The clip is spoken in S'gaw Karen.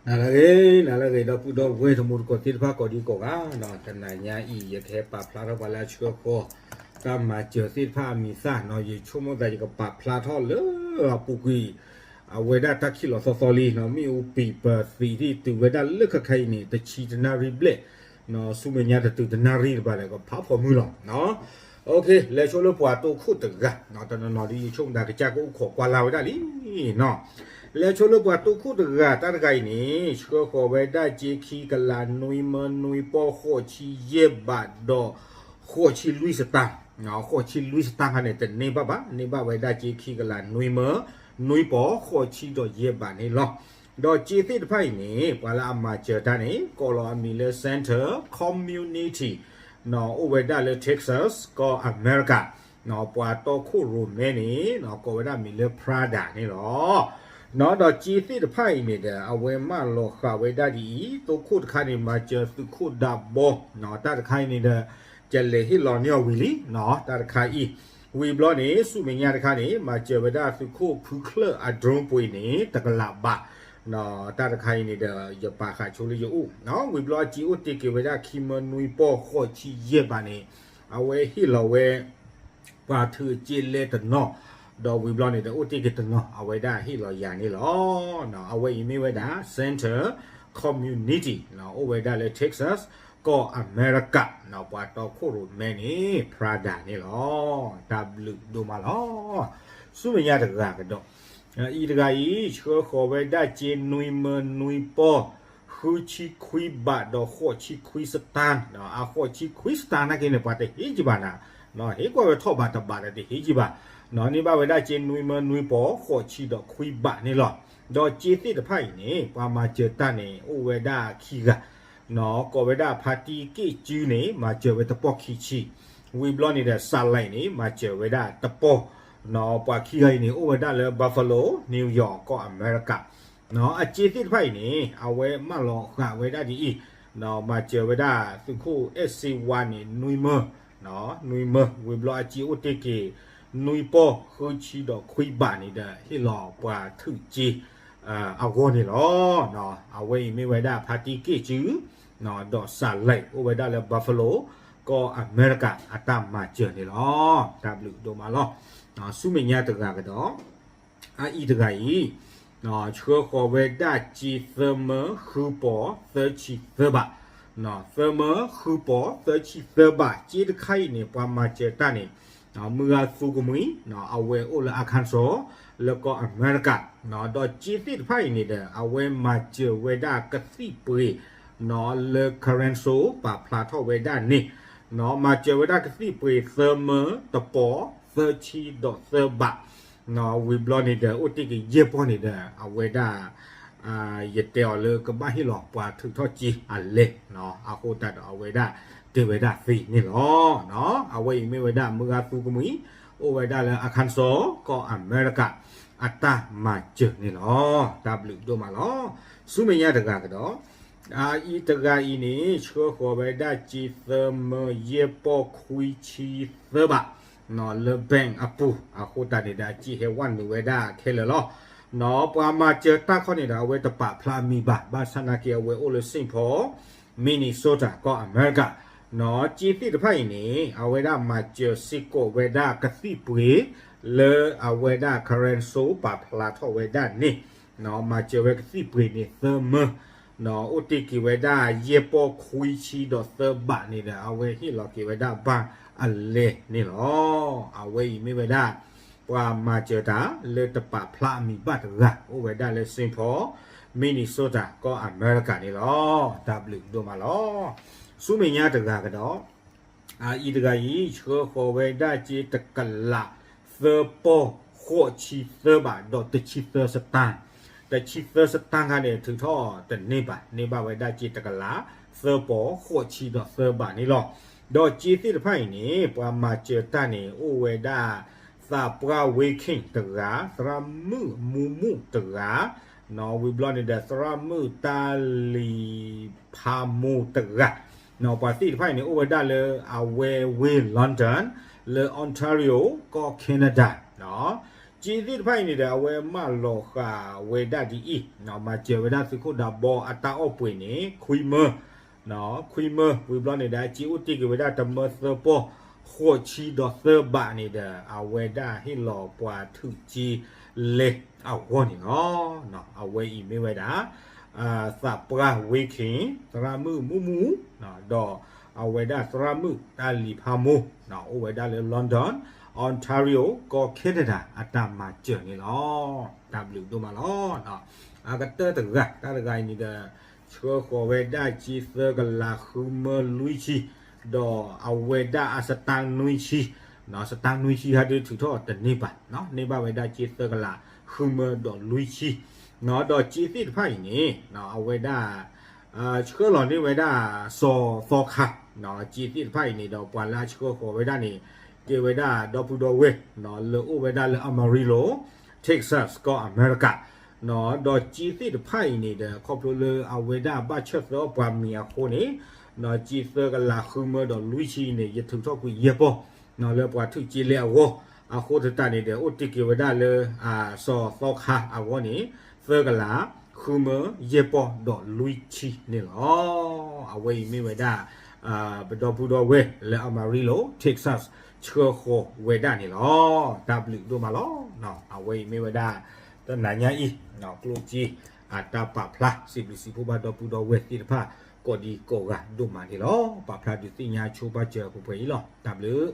နၤလၢအဂ့ၤ နၤလၢအဂ့ၤ ဒီပုၢ်ဒီဝဲၢ်တံၤသကိးသ့ၣ်တဖၣ်ကိးဒံကိးဂၤ, တနၤညါအံၤ ယကဟဲပာ်ဖျါထီၣ်ပှၤလၢအဆှၢဃီၤ တၢ်မၤစၢၤသ့ၣ်တဖၣ်အမံၤသၣ်နီၤ, ယဆိကမိၣ်သးယကပာ်ဖျါထီၣ်လၢအပူၤကွံာ် အဝဲဒၣ်တၢ်ခံးလီၤသီသီလံနီၤ, မ့ၣ်အူပံာ်ပၢၤသံးသ့ၣ်တုၤဝဲဒၣ်လၢခဲခါအံၤန့ၣ် တဆံတနၣ်ရံၣ်ဘျဲၣ်, ဆူမဲာ်ညါတတုၤတနၣ်ရံၣ်တဘၣ်ဒီး ကဖးဖီမုၢ်လီၤ. လဲၤဆိလၢပှၤတိခိၣ်တဂၤ, တနီၤနီၤဒ်ယဆိကမိၣ်သးကစၢ်ကအိၣ်ခိးကွၢ်လၢ်ဝဲဒၣ်လံနီၤ, လဲၤဆိလၢပှၤတိခိၣ်တဂၤ တၢ်တဂၤအံၤန့ၣ် ဆှၢဃီၤဝဲဒၣ်စ့ခံကလး နွံမၢနွံပီၢ် ဃိးဆံယဲၢ်ဘးဒီး ဃိးဆံလွံၢ်စတၢ်, ဃိးဆံလွံၢ်စတၢ်ခါန့ၣ် တန့ၢ်ဘၣ်ဘၣ်, န့ၢ်ဘၣ်ဝဲဒၣ်စ့ခံကလး နွံမၢနွံပီၢ် ဃိးဆံဒီးယဲၢ်ဘးန့ၣ်လီၤ. ဒီးစ့သ့ၣ်တဖၣ်အံၤန့ၣ် ပှၤလၢအမၤစၢၤတၢ်န့ၣ် ကိးလီၤအမံၤလၢ Center Community အိၣ်ဝဲဒၣ်လၢ Texas ကီၢ်အမဲရကၤ, ပှၤတီခိၣ်ရိၣ်မဲန့ၣ် ကိးဝဲဒၣ်မံၤလၢ Prada န့ၣ်လီၤ. ဒီးစ့သ့ၣ်တဖၣ်အံၤန့ၣ်ဒီး အဝဲမၢလီၤဃာ်ဝဲဒၣ်ဒ်အံၤ, သိခိၣ်တခါန့ၣ် မၤစၢၤသုးခိၣ်ဒးဘီ, တၢ်တခါအံၤန့ၣ်ဒီး ကလဲၤဟ့ၣ်လီၤန့ၢ်အီၤဝံၤလံ, တၢ်တခါအံၤ, ဝံၤဘျီန့ၣ် ဆူမဲာ်ညါတခါန့ၣ် မၤစၢၤဝဲဒၣ်သုးခိၣ်ဖုချၢၣ်အ drone ပှ့ၤန့ၣ် တကလးဘး, တၢ်တခါအံၤန့ၣ်ဒီး ယပာ်ဃာ်ဆိလၢယအိၣ်, ဝံၤဘျီအစ့အိၣ်တ့ၢ်က့ၤဝဲဒၣ် ခံမၢနွံပီၢ် ဃိးဆံယဲၢ်ဘးန့ၣ် အဝဲဟ့ၣ်လီၤဝဲ ပှၤထုးအစ့လဲတနီၤ, ဒီးဝံၤဘျီန့ၣ်ဒီး အိၣ်တ့ၢ်က့ၤတနီၤ အဝဲဒၣ်ဟ့ၣ်လီၤယၤန့ၣ်လီၤ. အဝဲအံၤမ့ၢ်ဝဲဒၣ် Center Community အိၣ်ဝဲဒၣ်လၢ Texas ကီၢ်အမဲရကၤ, ပှၤတီခိၣ်ရိၣ်မဲန့ၣ် Prada န့ၣ်လီၤ. တၢ်ဘျုးဒိၣ်မးလီၤ. ဆူမဲာ်ညါတဂၤကဒီး, အံၤတဂၤအံၤ ဆှၢဃီၤဝဲဒၣ်စ့နွံမၢနွံပီၢ် ဃုဆံခွံဘးဒီးဃိးဆံခွံစတၢ်, အဃိးဆံခွံစတၢ်နာ်က့န့ၣ် ပှၤတဟ့ၣ်ကံဘၣ်နၤ, ဟ့ၣ်ကွၢ်ဝဲထီၣ်ဘးတဘးဒီးတဟ့ၣ်ကံဘၣ်, န့ၢ်ဘၣ်ဝဲဒၣ်စ့နွံမၢနွံပီၢ် ဃိးဆံဒီးခွံဘးန့ၣ်လီၤ. ဒီးစ့သ့ၣ်တဖၣ်အံၤန့ၣ် ပှၤမၤစၢၤတၢ်န့ၣ် အိၣ်ဝဲဒၣ်ခံဂၤ, ကိးဝဲဒၣ်ဖါတံၢ်က့ၣ်စုန့ၣ် မၤစၢၤဝဲတပီၢ်ခံဆံ, ဝံၤဘျီန့ၣ်ဒီး စးလဲးန့ၣ် မၤစၢၤဝဲဒၣ်တပီၢ်, ပှၤခံဂၤအံၤန့ၣ် အိၣ်ဝဲဒၣ်လၢ Buffalo New York ကီၢ်အမဲရကၤ, အစ့သ့ၣ်တဖၣ်အံၤန့ၣ် အဝဲမၢလီၤဃာ်ဝဲဒၣ်ဒ်အံၤ, မၤစၢၤဝဲဒၣ်သုးခိၣ်အဲၣ်စ့ဝါန့ၣ် နွံမၢ, နွံမၢ, ဝံၤဘျီအစ့အိၣ်တ့ၢ်က့ၤ နွံပီၢ် ဃုဆံဒီးခွံဘးန့ၣ်ဒီး ဟ့ၣ်လီၤပှၤထုးစ့ အဂီၢ်န့ၣ်လီၤ. အဝဲအံၤမ့ၢ်ဝဲဒၣ်ဖါတံၢ်က့ၣ်စု, ဒီးစးလဲးအိၣ်ဝဲဒၣ်လၢ Buffalo ကီၢ်အမဲရကၤ အတၢ်မၤစၢၤန့ၣ်လီၤ. တၢ်ဘျုးဒိၣ်မးလီၤ. ဆူမဲာ်ညါတဂၤကဒီး, အအံၤတဂၤအံၤ, ဆှၢဃီၤဝဲဒၣ်စ့သၢမၢဃုပီၢ်သၢဆံသၢဘး, သၢမၢဃုပီၢ်သၢဆံသၢဘး, စ့တခါအံၤန့ၣ် ပှၤမၤစၢၤတၢ်န့ၣ် မုၢ်ဂၤသူကမှံ, အဝဲအိၣ်လၢ Arkansas လၢကီၢ်အမဲရကၤ, ဒီးစ့သ့ၣ်တဖၣ်အံၤန့ၣ်ဒီး အဝဲမၤစၢၤဝဲဒၣ်ကသံၣ်ပှ့ၤ လၢ Congress ပာ်ဖျါထီၣ်ဝဲဒၣ်န့ၣ်, မၤစၢၤဝဲဒၣ်ကသံၣ်ပှ့ၤသၢမၢတပီၢ် သၢဆံဒီးသၢဘး, ဝံၤဘျီန့ၣ်ဒီး အိၣ်တ့ၢ်က့ၤယဲၢ်ပီၢ်န့ၣ်ဒီး အဝဲဒၣ် ယတဲအီၤလၢကဘၣ်ဟ့ၣ်လီၤပှၤထုးထီၣ်စ့အလဲ, အဃိသတးဒီးအဝဲဒၣ်တဲဝဲဒၣ်သ့န့ၣ်လီၤ. အဝဲအံၤမ့ၢ်ဝဲဒၣ်မုၢ်ဂၤသူကမှံ, အိၣ်ဝဲဒၣ်လၢ Arkansas ကီၢ်အမဲရကၤ အတၢ်မၤစၢၤန့ၣ်လီၤ. တၢ်ဘျုးဒိၣ်မးလီၤ. ဆူမဲာ်ညါတဂၤကဒီး, အအံၤတဂၤအံၤန့ၣ် ဆှၢဃီၤဝဲဒၣ်စ့သၢမၢယဲၢ်ပီၢ်ခွံဆံသၢဘး လၢ bank အပူၤ, အဃိသတးန့ၣ်ဒီး အစ့ဟဲဝဲနုာ်ဝဲဒၣ်ခဲလၢာ်လီၤ. ပှၤမၤစၢၤတၢ်ခီန့ၣ်ဒီး အဝဲတပာ်ဖျါအမံၤဘၣ်, ဘၣ်ဆၣ်နာ်က့ အဝဲအိၣ်လၢ Saint Paul, Minnesota ကီၢ်အမဲရကၤ, စ့သ့ၣ်တဖၣ်အံၤန့ၣ် အဝဲဒၣ်မၤစၢၤစ့ၢ်ကီးဝဲဒၣ်ကသံၣ်ပှ့ၤ လၢအဝဲဒၣ် Congress ပာ်ဖျါထီၣ်ဝဲဒၣ်န့ၣ်, မၤစၢၤဝဲကသံၣ်ပှ့ၤန့ၣ်သၢမၢ, အိၣ်တ့ၢ်က့ၤဝဲဒၣ်ယဲၢ်ပီၢ်ခွံဆံဒီးသၢဘးန့ၣ်ဒီး အဝဲဟ့ၣ်လီၤက့ၤဝဲဒၣ်ဘၣ်အလဲန့ၣ်လီၤ. အဝဲအံၤမ့ၢ်ဝဲဒၣ် ပှၤမၤစၢၤတၢ်လၢတပာ်ဖျါအမံၤဘၣ်တဂၤ အိၣ်ဝဲဒၣ်လၢ Saint Paul, Minnesota ကီၢ်အမဲရကၤန့ၣ်လီၤ. တၢ်ဘျုးဒိၣ်မးလီၤ. ဆူမဲာ်ညါတဂၤကဒီး, အအံၤတဂၤအံၤ ဆှၢဃီၤဝဲဒၣ်စ့တကလး သၢပီၢ်ဃိးဆံသၢဘးဒီးတဆံသၢစတၢ်, တဆံသၢစတၢ်ခါန့ၣ် ထုးထီၣ်တန့ၢ်ဘၣ်, န့ၢ်ဘၣ်ဝဲဒၣ်စ့တကလး သၢပီၢ်ဃိးဆံဒီးသၢဘးန့ၣ်လီၤ. ဒီးစ့သ့ၣ်တဖၣ်အံၤန့ၣ် ပှၤမၤစၢၤတၢ်န့ၣ် အိၣ်ဝဲဒၣ် သးပှၢ်ဝ့ King တဂၤ, သရၣ်မုၣ်မူမူတဂၤ, ဝံၤဘျီန့ၣ်ဒီး သရၣ်မုၣ်တၢ်လံၤဖးမိၢ်တဂၤ, ပှၤသ့ၣ်တဖၣ်အံၤန့ၣ် အိၣ်ဝဲဒၣ်လၢအဝဲဝ့ၢ် London လၢ Ontario ကီၢ် Canada, စ စ့သ့ၣ်တဖၣ်အံၤန့ၣ်ဒီး အဝဲမၢလီၤဃာ်ဝဲဒၣ်ဒ်အံၤ, မၤစၢၤဝဲဒၣ်သုးခိၣ်ဒးဘီအတၢ်အီၣ်ပှဲၤန့ၣ် ခွံမၢ, ခွံမၢ ဝံၤဘျီန့ၣ်ဒီး စ့အိၣ်တ့ၢ်က့ၤဝဲဒၣ်တမၢသၢပီၢ် ဃိးဆံဒီးသၢဘးန့ၣ်ဒီး အဝဲဒၣ်ဟ့ၣ်လီၤပှၤထုးစ့လဲအဂီၢ်န့ၣ်လီၤ. အဝဲအံၤမ့ၢ်ဝဲဒၣ် သးပှၢ်ဝ့ၢ်ခ့ၣ် သရၣ်မုၣ်မူမူ, ဒီးအဝဲဒၣ်သရၣ်မုၣ်တၢ်လံၤဖးမိၢ် အိၣ်ဝဲဒၣ်လၢ London Ontario ကီၢ် Canada အတၢ်မၤစၢၤန့ၣ်လီၤ. တၢ်ဘျုးဒိၣ်မးလီၤ. အကတၢၢ်တဂၤ တၢ်တဂၤအံၤန့ၣ်ဒီး ဆှၢဃီၤဝဲဒၣ်စ့သၢကလးဃုမၢလွံၢ်ဆံ, ဒီးအဝဲဒၣ်အစတါနွံဆံ, စတါနွံဆံဟဲဒုးထုးထီၣ်တန့ၢ်ဘၣ်, န့ၢ်ဘၣ်ဝဲဒၣ်စ့သၢကလးဃုမၢဒီးလွံၢ်ဆံ, ဒီးစ့သ့ၣ်တဖၣ်အံၤန့ၣ် အဝဲဒၣ် ဆှၢလီၤန့ၢ်ဝဲဒၣ် စီၤသီခါ, စ့သ့ၣ်တဖၣ်အံၤန့ၣ်ဒီး ပှၤလၢအဆှၢဃီၤဝဲဒၣ်န့ၣ် ကဲဝဲဒၣ်ဒီပုၢ်ဒီဝဲၢ် လၢအိၣ်ဝဲဒၣ်လၢ Amarillo Texas ကီၢ်အမဲရကၤ, ဒီးစ့သ့ၣ်တဖၣ်အံၤန့ၣ်ဒီး ခီဖျိလၢအဝဲဒၣ်ဘၣ်ဆၢၣ်သၢအီၣ်ပှၤမံၤအဃိန့ၣ် စ့သၢကလးဃုမၢဒီးလွံၢ်ဆံန့ၣ် ယထုးထီၣ်ကွံာ်ယဲၢ်ပီၢ် လၢပှၤထုးစ့လဲအဂီၢ်, အဃိသတးန့ၣ်ဒီး အိၣ်တ့ၢ်က့ၤဝဲဒၣ်လၢ စီၤသီခါအဂီၢ်န့ၣ် သၢကလးဃုမၢယဲၢ်ပီၢ်ဒီးလွံၢ်ဆံန့ၣ်လီၤ. အဝဲအံၤမ့ၢ်ဝဲဒၣ် ပဒီပုၢ်ဒီဝဲၢ်လၢ Amarillo Texas ဆှၢဃီၤဝဲဒၣ်န့ၣ်လီၤ. တၢ်ဘျုးဒိၣ်မးလီၤ. အဝဲအံၤမ့ၢ်ဝဲဒၣ် တနၤညါအံၤ ကျိၣ်စ့ အတၢ်ပာ်ဖျါ စံးဘျုးစံးဖှိၣ်ဘၣ်ဒီပုၢ်ဒီဝဲၢ်သ့ၣ်တဖၣ် ကိးဒံကိးဂၤဒိၣ်မးန့ၣ်လီၤ. ပာ်ဖျါဒုးသ့ၣ်ညါဆိပာ်စၢၤပှဲၤပှဲၤအံၤလီၤ. တၢ်ဘျုး